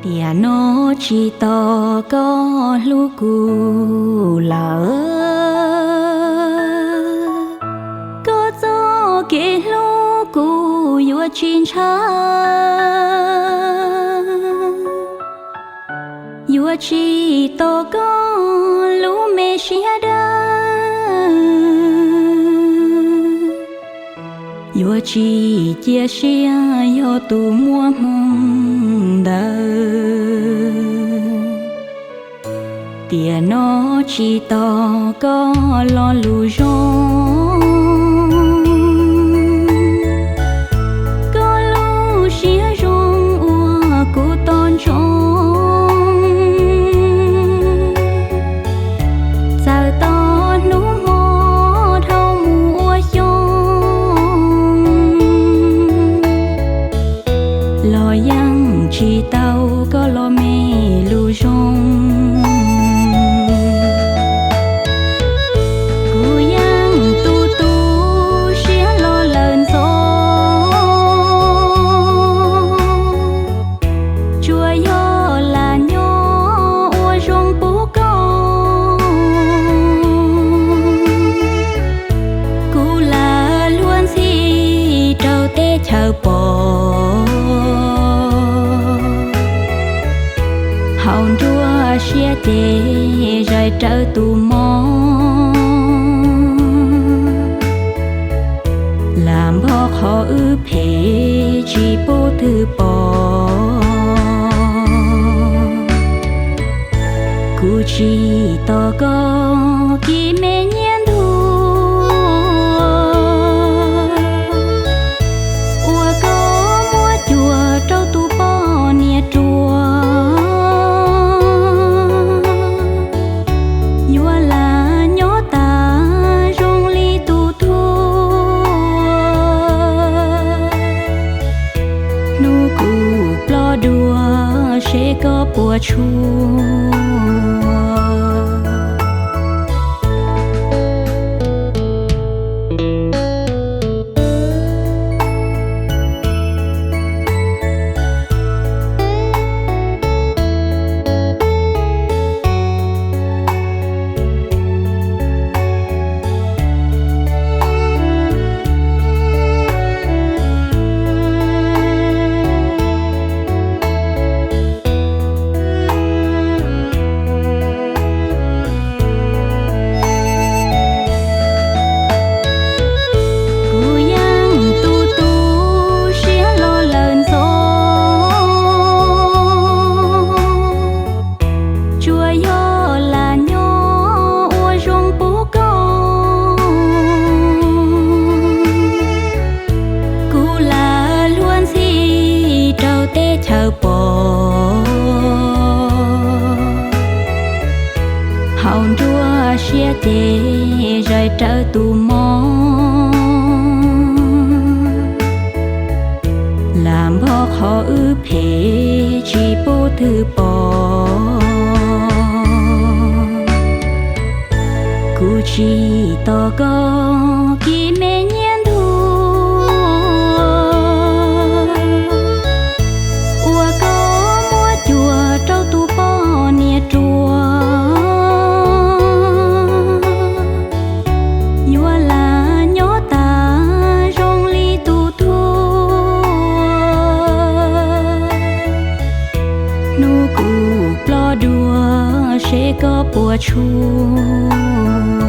Tiam no tsis tos koj hlub kuv lawm, koj txoj kev hlub kuv yuav tsis ntshaw, yuav tsis tos koj lub me siab dawb, yuav tsis cia siab yog tus muaj hmoo ntawd. Tiam no tsis tos koj lo lus zoo, koj lub siab zoo uas kuv tos ntsoov. Txawm tos hnub hmo dhau mus ua xyoo, los yeej tsis tau koj los me lus zoo. Kuv yeej tu tu siab los lawm ntxov, tsuas yog lam nyob ua zoo pub koj. Kuv lam luag ntxhi rau teb chaws pom, haus nruab siab ces zais rawv tus mob. Lam npog qhov wb phem tsis pub twg pom. Kuv tsis tos koj kis me nyiaj ntuag, uas koj muab cuam rau tus poj niam ruam. Yuav lam nyob tas zoo li tus thuam, hnub kuv ploj dua seb koj puas tshua. Kuv yeej tu tu siab los lawm ntxov, tsuas yog lam nyob ua zoo pub koj. Kuv lam luag ntxhi rau teb chaws pom, haus nruab siab ces zais rawv tus mob. Lam npog qhov wb phem tsis pub twg pom. Kuv tsis tos koj kis me nyiaj ntuag, uas koj muab cuam rau tus poj niam ruam. Yuav lam nyob tas zoo li tus thuam, hnub kuv ploj dua seb koj puas tshua.